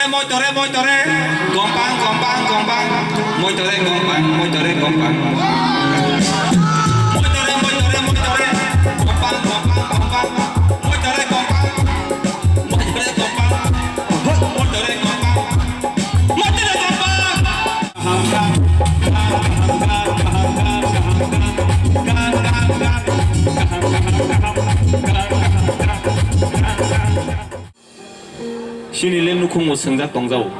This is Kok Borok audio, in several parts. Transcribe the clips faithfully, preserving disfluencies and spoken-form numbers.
Moi tore, moi tore, gompang, gompang, gompang. Moi tore, gompang, moi tore, gompang. Moi tore, moi tore, moi tore, gompang, gompang, gompang. Moi tore, gompang, moi tore, gompang. Moi tore, gompang, moi tore, gompang. Chini le nukhungo swngjak tongjago.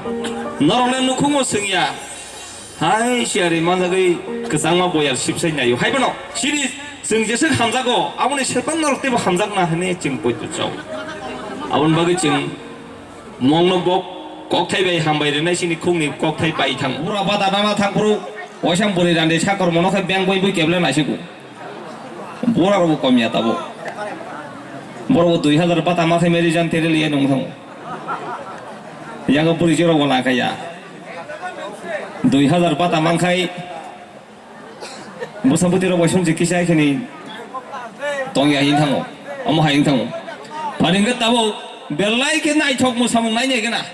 Norok le nukhungo swngya. Hai siyari manjagwi kwchangma boyar sipsai naio. Hai bono chini chwng jeswk hamjago, aboni sepan norok teibo hamjakna hwnwi chwng poito chao. Aboni bagwi chwng mongno bok kokthai bai hambai rwnai chini khungni kokthai pai thango. Bura bada nama thangphuru, waisa bwrwi rande sakor mono khe beng bui bui kebla naisigo. Borok rokbo kom ya tabuk. Borokbo dui hazar bata ma khe meri jan tere liya nung thango. Yago bwrwi jorok bo nang kha ya. Dui hazar bata man khai bwsa bwtwi rok bai song je kisa kheni tong ya hin thango. Omo hai hin thango. Phani hwnkhe tabuk belai khe naithok mwsamung nai nai gana.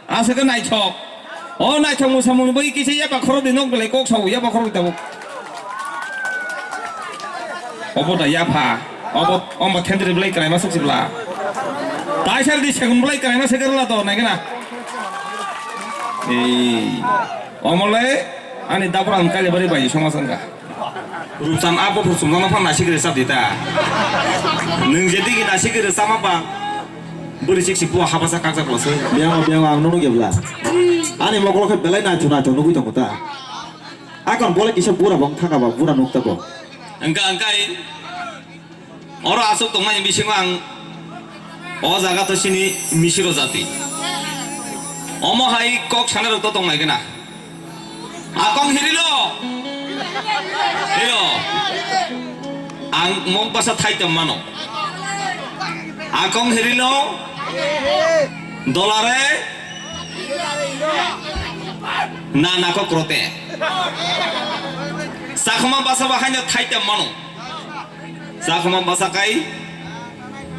Aswk naithok. O naithok mwsamung bai kisa ya bakhoro di nok belai kok sao ya bakhoro di tabuk. Obo da yapha. Obo, omo thendri belai kwraima swk sibla. Taisar di segun belai kwraima swk rwla to nai gana. Ei, omo le ani dapra ang kale bari bai soma sangka. Rupsan apo phur sumjang phang nasik rwchap di ta. Nwng je digi nasik rwchap ma ba. Bwrwi chik si puwa habasa kakjak losoi. Biyango, biyango ang nunu gebla. Ani mokolo khe belai naithok naithok nugui tongo ta. Akon bole kisa bura bong thaka ba bura nukta bo. Engka engkai oro asuk tongmani bisingo ang o jaga to sini misiro jati. Omo hai kok sana rok to tongnai gana. Akong hirilo. Hiro. Ang mok basa thai tong mano. Akong hirilo. Dolare. Na na ko krote. Sakhoma basa ba haino thai tong mano. Sakhoma basa kai.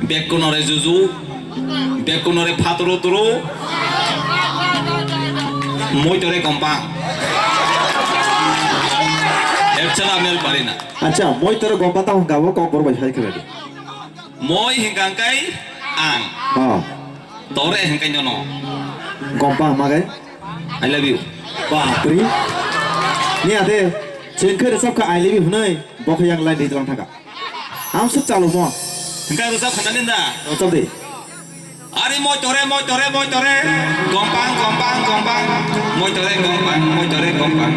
Bekkunore juju, bekkunore phaturu turu, moitore gompang. Epsala mel parina. Acha, moitore gompang tamo hwnkha bo kokborok bai hai khwlai di. Moi hwnkha kai ang. Oh. Tore hwnkha nono. Gompang ma kai? I love you. Bapri. Ni ade, chengkhe resap kha I love you hwnwi, bokhe yang line di tlang thaka. Ang suk chalo mo. Hingka rwchap khana ninda. Rwchap di. Ari moi tore, moi tore, moi tore. Gompang, gompang, gompang. Moi tore, gompang, moi tore, gompang.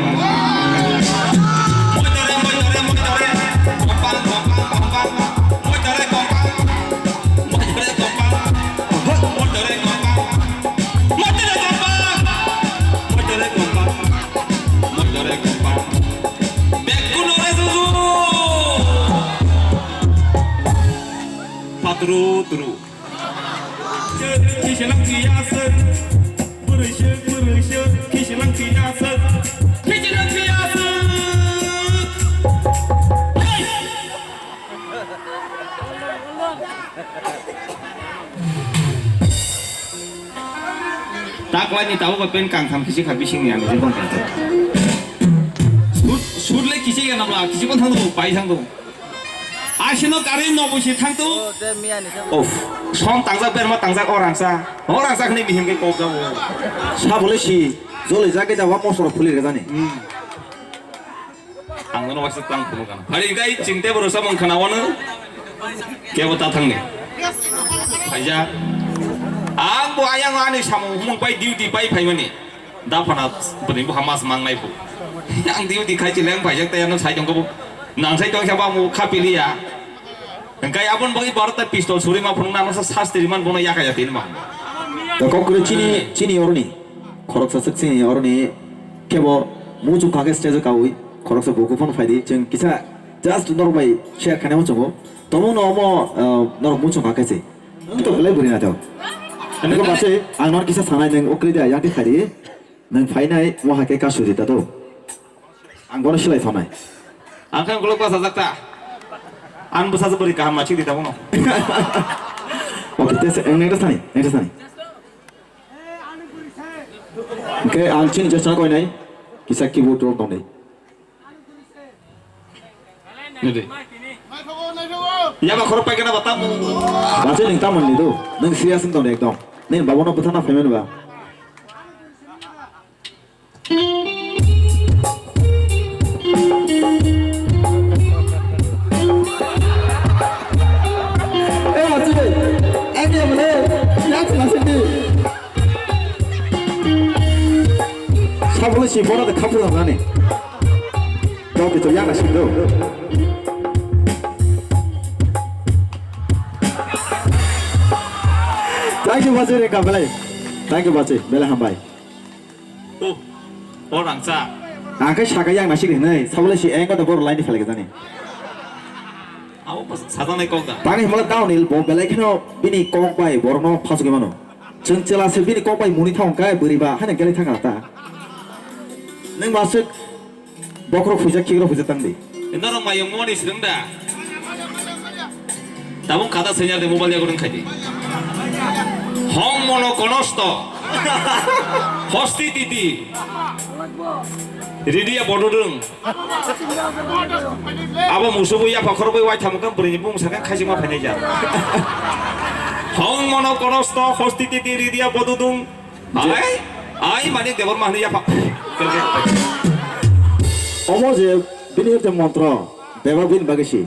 Moi tore, moi tore, moi tore. Gompang, gompang, gompang. Moi tore, gompang. Moi tore, gompang. Moi tore, gompang. Moi tore, gompang. Moi tore, gompang. Moi tore, gompang. Bekkuno re juju. Patru turu. Khichilang khiyaswk. Bwrwiswk, bwrwiswk. Khichilang khiyaswk. Khichilang khiyaswk. Hey! Taklaini tabuk pen kangtham kisi kha bisingni ani jibon kangtham. Sut, sut le kisi ya namla, kisi kon thangdo, pai thangdo. Asino kari no busi thangto. Of, som tangjak berma tangjak orangsa. Orangsa khni bihim ke kok jago. Sabole si, jole jage dawa mosoro phuli rejani. Hmm. Ang no waisa tang phunu kana. Hari kai chingte boro samung khana wano. Kebo ta thangni. Phaija. Ang bo ayang ani samung humung pai duty pai phaimani. Da phana bini bo hamas mangnai bo. Ang duty khai chileng phaijak ta ano sai tong ko. Nang sai tong sa ba mo khapiliya. Hingkai abon bagwi borok ta pistol suri ma phunukna ano sa sasti riman bono yakaya tin ma. To kokre chini, hmm, chini oroni. Khoroksa swk chini oroni kebo muchung kha khe stage o kaui khoroksa buku phano phaidi chwng kisa just norok bai share khaina muchungo. Tomo no omo, uh, norok muchung kha khe se. Wng to belai bwrwi na to. Eko bache ang nor kisa sanai nwng okri da yakti khari. Nwng phainai mo hai khe kasuri ta to. Ang bono silai thonai. Ang khe ukolog bachajak ta. Ang bwsajwk bwrwi kaham machik di ta bono. Okay, te se, ang next thani, next thani. Hwnkhe ang chini jesa koinai kisa keyboard rok tongnai. Nede. Yaba khoro paikana bata. Bache ning tamon ni do. Nang serious wng tong ekdom. Ning babono bwthana phaimani ba. Eh, bache. Ani amne. Yat masidi. Sabole si bora de khapur nani. Dok itu yang asik do. Thank you, bache re kabelai. Thank you, bache. Belai hambai. Oh, oh, rangcha. Ang khe saka yang nasik hinai. Sabole si eng ko de bor line phele gani. Abo sajaknai kok da. Tani himla down hill bo belai kheno bini kok bai borokno phasugwi mano. Chwng chwla se bini kok bai muni thang khe bwrwi ba haino gelai thang ta. Nwng ba swk bokhorok phuijak khikrok phuijak tang di. Norok mayung moni swrwng da. Tabuk kata senior de mobile yago nung khaidi. Hong mono konosto. Hosti titi. Ridia bododung. Abo musubo yapha khorokbai waitham khe bwrwini bumung sakhe khaisingma phainai ja. Hong mono konosto hosti titi ridia bododung. Ai, ai mani debor mahni yapha. Omo je bini hete montro bebak bini bagwi si.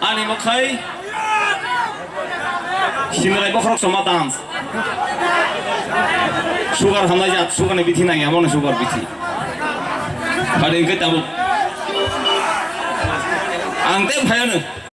Ani mokhai Sinirai bokhorok soma dance. Sugar hamnai jat, sugar ni bithi nang ya, mono sugar bithi. Hari ke tabuk. Ang te phayano.